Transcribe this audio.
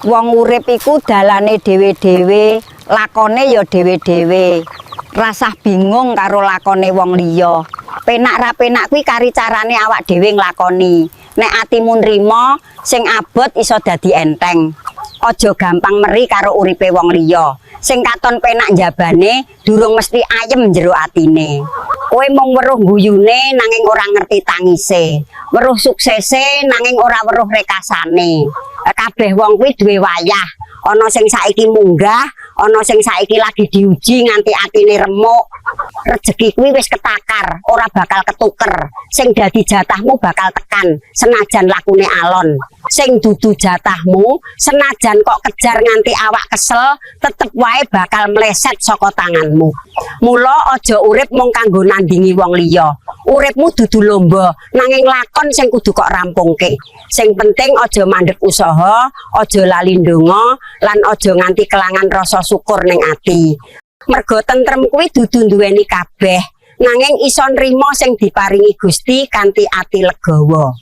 Wong urip iku dalane dhewe-dhewe, lakone ya dhewe-dhewe. Rasah bingung karo lakone wong liya. Penak ra penak kuwi kari carane awak dhewe nglakoni. Nek atimu nrimo, sing abot iso dadi enteng. Aja gampang meri karo uripe wong liya. Sing katon penak njabane durung mesti ayem jero atine. Kowe mung weruh guyune nanging ora ngerti tangise. Weruh suksese nanging ora weruh rekasane. Kabeh wong kuwi duwe wayah. Ana sing saiki munggah, ana sing saiki lagi diuji nganti atine remuk. Rejeki kuwi wis ketakar, ora bakal ketuker. Sing dadi jatahmu bakal tekan, senajan lakune alon. Sing dudu jatahmu, senajan kok kejar nganti awak kesel, tetep wae bakal meleset saka tanganmu. Mula aja urip mung kanggo nandingi wong liya. Uripmu dudu lomba, nanging lakon sing kudu kok rampungke. Sing penting aja mandek usaha, aja lali ndonga, lan aja nganti kelangan rasa syukur ning ati. Mergo tentrem kuwi dudu nduweni kabeh, nanging iso nrimo sing diparingi Gusti kanthi ati legawa.